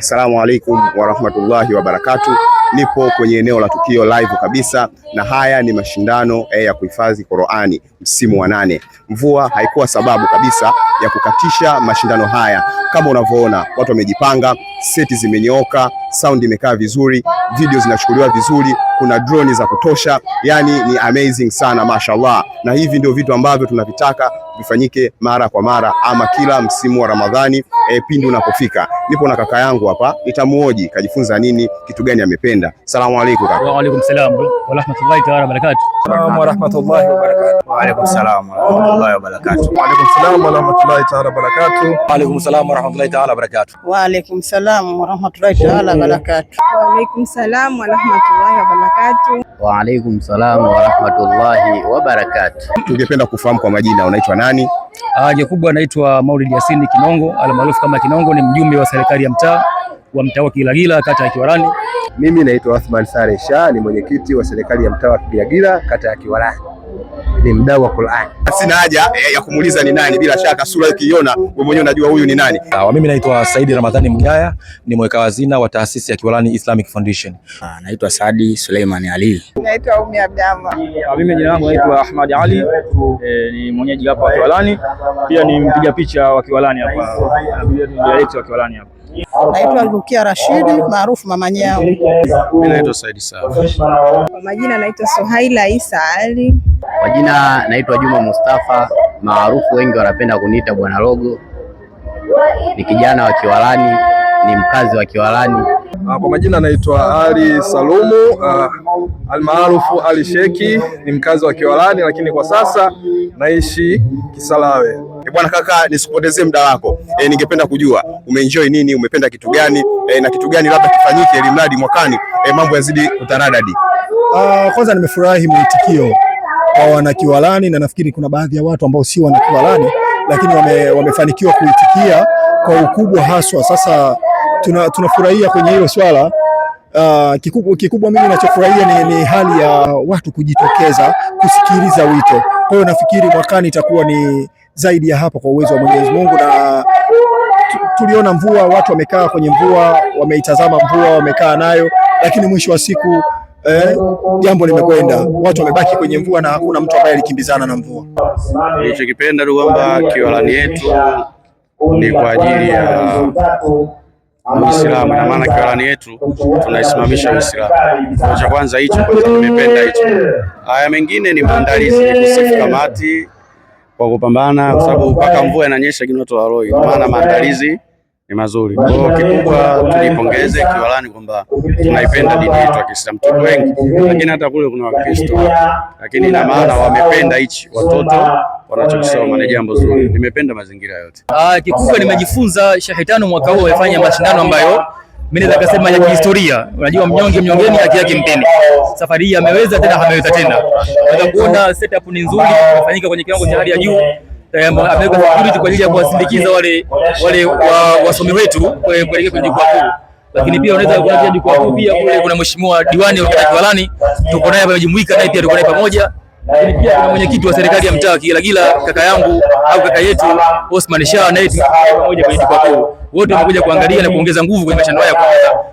Assalamu alaikum warahmatullahi wabarakatuh. Nipo kwenye eneo la tukio live kabisa, na haya ni mashindano ya kuhifadhi Qur'ani msimu wa 8. Mvua haikuwa sababu kabisa ya kukatisha mashindano haya. Kama unavyoona watu wamejipanga, seti zimenyooka, sound imekaa vizuri, video zinachukuliwa vizuri, kuna drone za kutosha, yani ni amazing sana mashallah. Na hivi ndio vitu ambavyo tunavitaka vifanyike mara kwa mara ama kila msimu wa Ramadhani pindi unapofika. Nipo na kaka yangu hapa, nitamuoji kajifunza nini, kitu gani amependa. Salamu alaykum kaka. Wa alaykum salam wa rahmatullahi ta'ala wa barakatuh. Wa rahmatullahi wa barakatuh. Wa alaykum salam wa rahmatullahi wa barakatuh. Wa alaykum salam wa rahmatullahi ta'ala wa barakatuh. Wa alaykum salam wa rahmatullahi ta'ala wa barakatuh. Wa alaykum salam wa rahmatullahi ta'ala wa barakatuh. Wa alaykum salam wa rahmatullahi wa barakatuh. Wa alaykum salam wa rahmatullahi wa barakatuh. Tungependa kufahamu kwa majina, unaitwa nani? Kikubwa naitwa Maulid Yasini Kinongo almaarufu kama Kinongo, ni mjumbe wa serikali ya mtaa wa mtaa wa Kigilagila kata ya Kiwalani. Mimi naitwa Athman Sare Shah, ni mwenyekiti wa serikali ya mtaa wa Kigilagila kata ya Kiwalani, ni mdau wa Qur'an. Sina haja ya kumuuliza ni nani, bila shaka sura ukiiona wewe mwenyewe unajua huyu ni nani. Sawa, mimi naitwa Saidi Ramadhani Mgaya, ni mweka hazina wa taasisi ya Kiwalani Islamic Foundation. Naitwa Saadi Suleiman Ali. Naitwa Umi Abdalla. Mimi jina langu naitwa Ahmad Ali, ni mwenyeji hapa wa Kiwalani, pia ni mpiga picha wa Kiwalani hapa, director wa Kiwalani hapa. Naitwa Rukia Rashidi maarufu Mama Nyao. Mimi naitwa Saidi Safi. Kwa majina naitwa Suhaila Isa Ali. Kwa jina naitwa Juma Mustafa maarufu wengi wanapenda kuniita Bwana Logo. Ni kijana wa Kiwalani, ni mkazi wa Kiwalani. Kwa majina naitwa Ali Salumu almaarufu Ali Sheki, ni mkazi wa Kiwalani lakini kwa sasa naishi Kisarawe. Bwana kaka, nisikupotezee muda wako. Ningependa kujua umeenjoy nini, umependa kitu gani na kitu gani labda kifanyike ili mradi mwakani mambo yazidi kutaradadi. Kwanza nimefurahi mwitikio wa wanakiwalani na nafikiri kuna baadhi ya watu ambao si wanakiwalani lakini wamefanikiwa kuitikia kwa ukubwa haswa. Sasa tunafurahia kwenye hilo swala. Kikubwa mimi ninachofurahia ni hali ya watu kujitokeza kusikiliza wito. Kwa hiyo nafikiri mwakani itakuwa ni zaidi ya hapo kwa uwezo wa Mwenyezi Mungu, na tuliona mvua, watu wamekaa kwenye mvua, wameitazama mvua, wamekaa nayo, lakini mwisho wa siku jambo limekwenda, watu wamebaki kwenye mvua na hakuna mtu ambaye alikimbizana na mvua. Nilichokipenda tu kwamba Kiwalani yetu ni kwa ajili ya Uislamu, na maana Kiwalani yetu tunaisimamisha Uislamu. Cha kwanza hicho, kwanza nimependa hicho. Haya mengine ni maandalizi, ni kusifu kamati kwa kupambana, kwa sababu mpaka mvua inanyesha lakini watu hawaloi, maana maandalizi ni mazuri. Kwa hiyo kikubwa tulipongeze Kiwalani kwamba tunaipenda dini yetu ya Kiislamu, tuko wengi, lakini hata kule kuna Wakristo, lakini ina maana wamependa hichi watoto wanachokisoma, ni jambo zuri. Nimependa mazingira yote. Kikubwa nimejifunza Sheikh Tano mwaka huu amefanya mashindano ambayo mimi naweza kusema ya kihistoria. Unajua, mnyonge mnyongeni, haki yake mpeni. Safari hii ameweza tena, ameweza tena. Unaweza kuona setup ni nzuri, imefanyika kwenye kiwango cha hali ya juu. Ameweka security kwa ajili ya kuwasindikiza wale wasomi wetu kuelekea kwenye jukwaa kuu. Lakini pia unaweza kuona jukwaa kuu pia kule kuna mheshimiwa diwani wa Kiwalani, tuko naye amejumuika naye pia tuko naye pamoja. Lakini pia kuna mwenyekiti wa serikali ya mtaa Kigilagila, kaka yangu au kaka yetu Osman Shah, naye pamoja kwenye jukwaa kuu. Wote wamekuja kuangalia na kuongeza nguvu kwenye mashindano haya,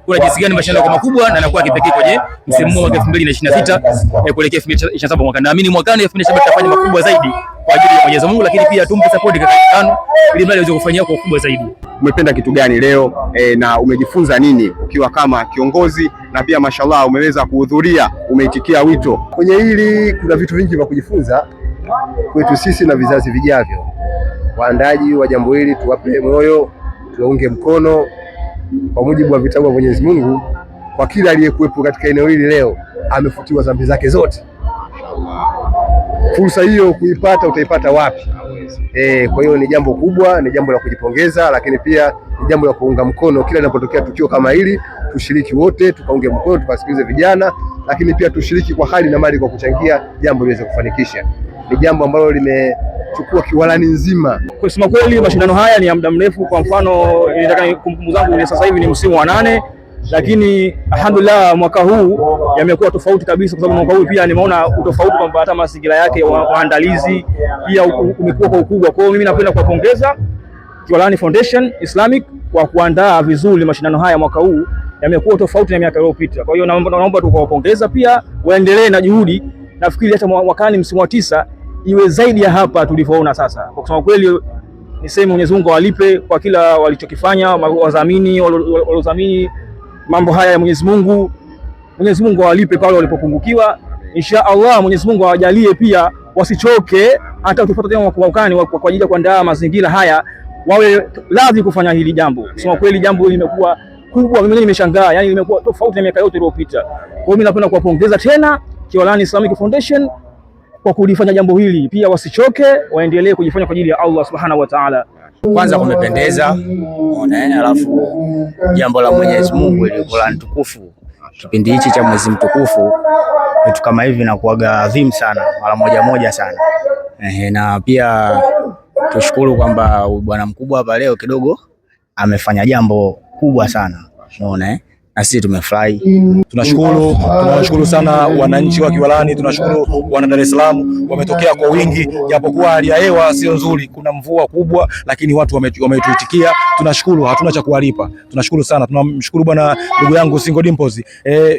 kuna jinsi gani mashindano yako makubwa na yanakuwa kipekee kwenye msimu wa 2026 kuelekea 2027 mwaka. Naamini mwakani 2027 tutafanya makubwa zaidi kwa ajili ya Mwenyezi Mungu, lakini pia tumpe support kaka Tano ili mradi aweze kufanyia kwa ukubwa zaidi. Umependa kitu gani leo na umejifunza nini ukiwa kama kiongozi na pia mashallah umeweza kuhudhuria, umeitikia wito? Kwenye hili kuna vitu vingi vya kujifunza kwetu sisi na vizazi vijavyo. Waandaji wa jambo hili tuwape moyo, tuwaunge mkono kwa mujibu wa vitabu vya Mwenyezi Mungu. Kwa kila aliyekuwepo katika eneo hili leo amefutiwa dhambi zake zote. Fursa hiyo kuipata, utaipata wapi? Kwa hiyo ni jambo kubwa, ni jambo la kujipongeza, lakini pia ni jambo la kuunga mkono. Kila linapotokea tukio kama hili, tushiriki wote, tukaunge mkono, tukasikilize vijana, lakini pia tushiriki kwa hali na mali kwa kuchangia jambo liweze kufanikisha. Ni jambo ambalo limechukua Kiwalani nzima. Kusema kweli, mashindano haya ni ya muda mrefu. Kwa mfano, nilitaka kumbukumbu zangu ni sasa hivi ni msimu wa 8, lakini alhamdulillah mwaka huu yamekuwa tofauti kabisa, kwa sababu mwaka huu pia nimeona utofauti kwamba hata mazingira yake waandalizi pia umekuwa kwa ukubwa. Kwa hiyo mimi napenda kuwapongeza Kiwalani Foundation Islamic kwa kuandaa vizuri mashindano haya mwaka huu, yamekuwa tofauti na miaka iliyopita. Kwa hiyo naomba tu kuwapongeza, pia waendelee na juhudi. Nafikiri hata mwakani msimu wa 9 iwe zaidi ya hapa tulivyoona sasa. Kwa kusema kweli, niseme Mwenyezi Mungu awalipe kwa kila walichokifanya, wadhamini waliodhamini mambo haya ya Mwenyezi Mungu. Mwenyezi Mungu awalipe pale walipopungukiwa. Insha Allah Mwenyezi Mungu awajalie pia wasichoke, hata tufuate tena mwakani kwa ajili ya kuandaa mazingira haya, wawe radhi kufanya hili jambo. Kusema kweli, jambo hili limekuwa kubwa, mimi nimeshangaa, yani limekuwa tofauti na miaka yote iliyopita. Kwa hiyo mimi napenda kuwapongeza tena Kiwalani Islamic Foundation kwa kulifanya jambo hili, pia wasichoke, waendelee kujifanya kwa ajili ya Allah Subhanahu wa Ta'ala. Kwanza kumependeza, unaona, alafu jambo la Mwenyezi Mungu ile Qur'an tukufu, kipindi hichi cha mwezi mtukufu, vitu kama hivi vinakuwaga adhimu sana, mara moja moja sana. Na pia tushukuru kwamba bwana mkubwa hapa leo kidogo amefanya jambo kubwa sana, unaona, na sisi tumefurahi. Tunashukuru sana wananchi wa Kiwalani, tunashukuru wana Dar es Salaam wametokea kwa wingi, japokuwa hali ya hewa sio nzuri, kuna mvua kubwa, lakini watu wametuitikia. Tunashukuru, hatuna cha kuwalipa, tunashukuru sana. Tunamshukuru bwana ndugu yangu Single Dimples,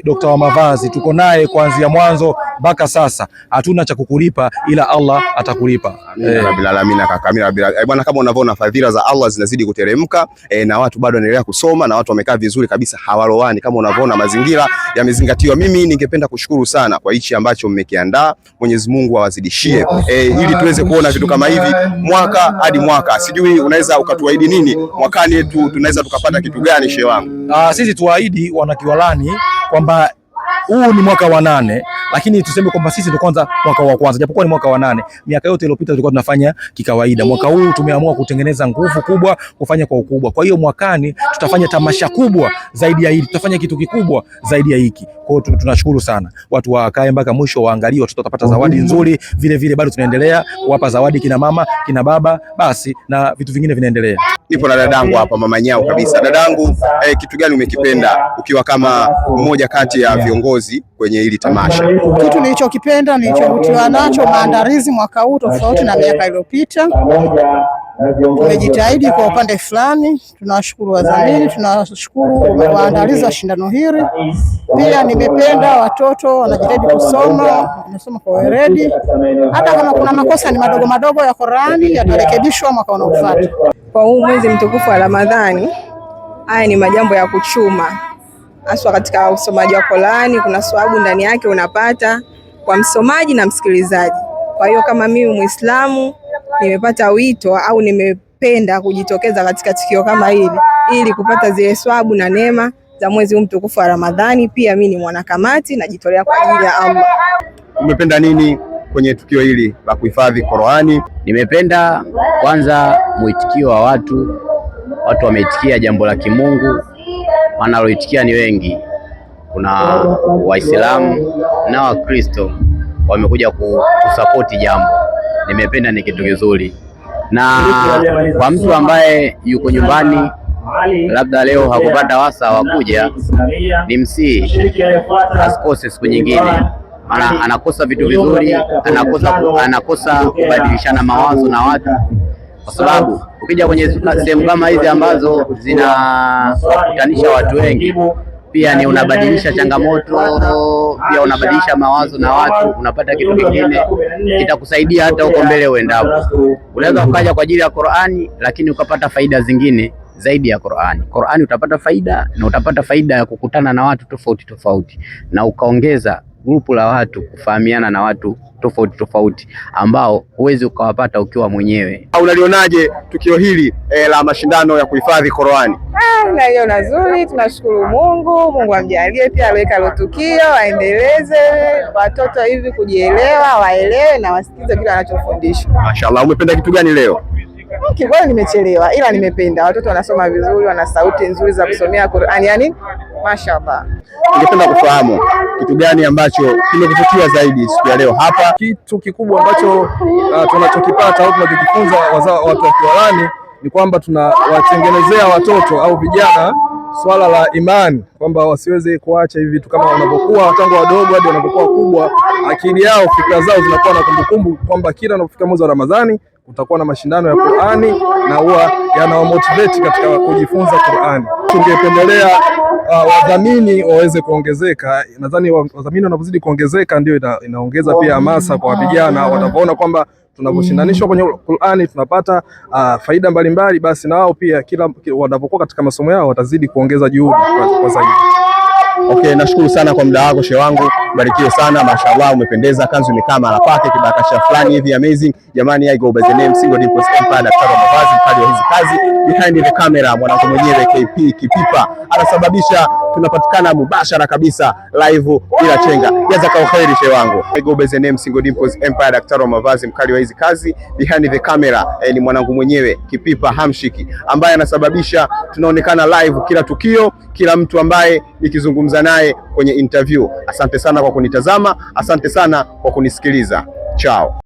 dokta wa mavazi, tuko naye kuanzia mwanzo mpaka sasa, hatuna cha kukulipa ila Allah atakulipa. Amina rabbil alamin kaka, amina rabbil alamin. Bwana, kama unavyoona fadhila za Allah zinazidi kuteremka, na watu bado wanaendelea kusoma na watu wamekaa vizuri kabisa, hawalowani. Kama unavyoona mazingira yamezingatiwa. Mimi ningependa kushukuru sana kwa hichi ambacho mmekiandaa. Mwenyezi Mungu awazidishie, ili tuweze kuona vitu kama hivi mwaka hadi mwaka. Sijui unaweza ukatuahidi nini mwakani yetu, tunaweza tukapata kitu gani shehe wangu? Sisi tuahidi wana Kiwalani kwamba huu ni mwaka wa 8, lakini tuseme kwamba sisi ndio kwanza mwaka wa kwanza, japokuwa ni mwaka wa 8. Miaka yote iliyopita tulikuwa tunafanya kikawaida. Mwaka huu tumeamua kutengeneza nguvu kubwa, kufanya kwa ukubwa. Kwa hiyo mwakani tutafanya tamasha kubwa zaidi ya hili, tutafanya kitu kikubwa zaidi ya hiki. Kwa hiyo tunashukuru sana, watu wakae mpaka mwisho waangalie, watoto watapata zawadi nzuri. Vile vile bado tunaendelea kuwapa zawadi kina mama, kina baba, basi na vitu vingine vinaendelea. Nipo na dadangu hapa, mama Nyao kabisa. Dadangu, kitu gani umekipenda ukiwa kama mmoja kati ya viongozi kwenye hili tamasha? Kitu nilichokipenda, nilichovutiwa nacho, maandalizi mwaka huu tofauti na miaka iliyopita. Tumejitahidi kwa upande fulani, tunawashukuru wadhamini, tunawashukuru waandalizi wa shindano hili. Pia nimependa watoto wanajitahidi kusoma, wanasoma kwa weledi, hata kama kuna makosa ni madogo madogo ya Qur'ani yatarekebishwa mwaka unaofuata. Kwa huu mwezi mtukufu wa Ramadhani, haya ni majambo ya kuchuma, haswa katika usomaji wa Qur'ani. Kuna swabu ndani yake unapata kwa msomaji na msikilizaji. Kwa hiyo kama mimi Muislamu nimepata wito au nimependa kujitokeza katika tukio kama hili ili kupata zile swabu na neema za mwezi huu mtukufu wa Ramadhani. Pia mimi ni mwanakamati, najitolea kwa ajili ya Allah. Umependa nini kwenye tukio hili la kuhifadhi Qur'ani? Nimependa kwanza mwitikio wa watu, watu wameitikia jambo la kimungu, maana walioitikia ni wengi. Kuna Waislamu na Wakristo wamekuja kusapoti jambo. Nimependa, ni kitu kizuri. Na kwa mtu ambaye yuko nyumbani labda leo hakupata wasa wa kuja, ni msii asikose siku nyingine, maana anakosa vitu vizuri, anakosa kubadilishana mawazo na watu, kwa sababu ukija kwenye sehemu kama hizi ambazo zinawakutanisha watu wengi, pia ni unabadilisha changamoto, pia unabadilisha mawazo na watu, unapata kitu kingine kitakusaidia hata huko mbele uendapo. Unaweza ukaja kwa ajili ya Qur'ani, lakini ukapata faida zingine zaidi ya Qur'ani. Qur'ani utapata faida na utapata faida ya kukutana na watu tofauti tofauti, na ukaongeza grupu la watu kufahamiana na watu tofauti tofauti ambao huwezi ukawapata ukiwa mwenyewe. Unalionaje tukio hili la mashindano ya kuhifadhi Qur'ani? Naliona zuri, tunashukuru Mungu. Mungu amjalie pia aliweka lo tukio, aendeleze watoto hivi kujielewa, waelewe na wasikize kile wanachofundishwa. Mashaallah, umependa kitu gani leo? Kikweli nimechelewa, ila nimependa. Watoto wanasoma vizuri, wana sauti nzuri za kusomea Qur'ani, yani mashaallah. Ningependa kufahamu kitu gani ambacho kimekuvutia zaidi siku ya leo hapa? Kitu kikubwa ambacho tunachokipata au tunachokifunza watu wa Kiwalani ni kwamba tunawatengenezea watoto au vijana swala la imani, kwamba wasiweze kuacha hivi vitu kama wanapokuwa tangu wadogo hadi wanapokuwa wakubwa, akili yao, fikra zao zinakuwa na kumbukumbu kwamba kila wanapofika mwezi wa Ramadhani kutakuwa na mashindano ya Qur'ani na huwa yanawamotivate katika kujifunza Qur'ani. Tungependelea wadhamini waweze kuongezeka. Nadhani wadhamini wanapozidi kuongezeka ndio inaongeza pia hamasa kwa vijana, watakapoona kwamba tunaposhindanishwa kwenye Qur'ani tunapata faida mbalimbali, basi na wao pia kila wanapokuwa katika masomo yao watazidi kuongeza juhudi kwa zaidi. Okay, nashukuru sana kwa muda wako shehe wangu, barikiwe sana, mashallah, umependeza, kanzu imekaa mahala pake, kibakasha fulani hivi amazing. Jamani, I go by the name Single Dimples Empire, daktari wa mavazi, mkali wa hizi kazi, behind the camera mwanangu mwenyewe KP Kipipa anasababisha tunapatikana mubashara kabisa live bila chenga. Jazakallahu khairi shehe wangu. I go by the name Single Dimples Empire, daktari wa mavazi, mkali wa hizi kazi, behind the camera ni mwanangu mwenyewe Kipipa Hamshiki ambaye anasababisha tunaonekana live kila tukio, kila mtu ambaye nikizungumza naye kwenye interview. Asante sana kwa kunitazama, asante sana kwa kunisikiliza. Chao.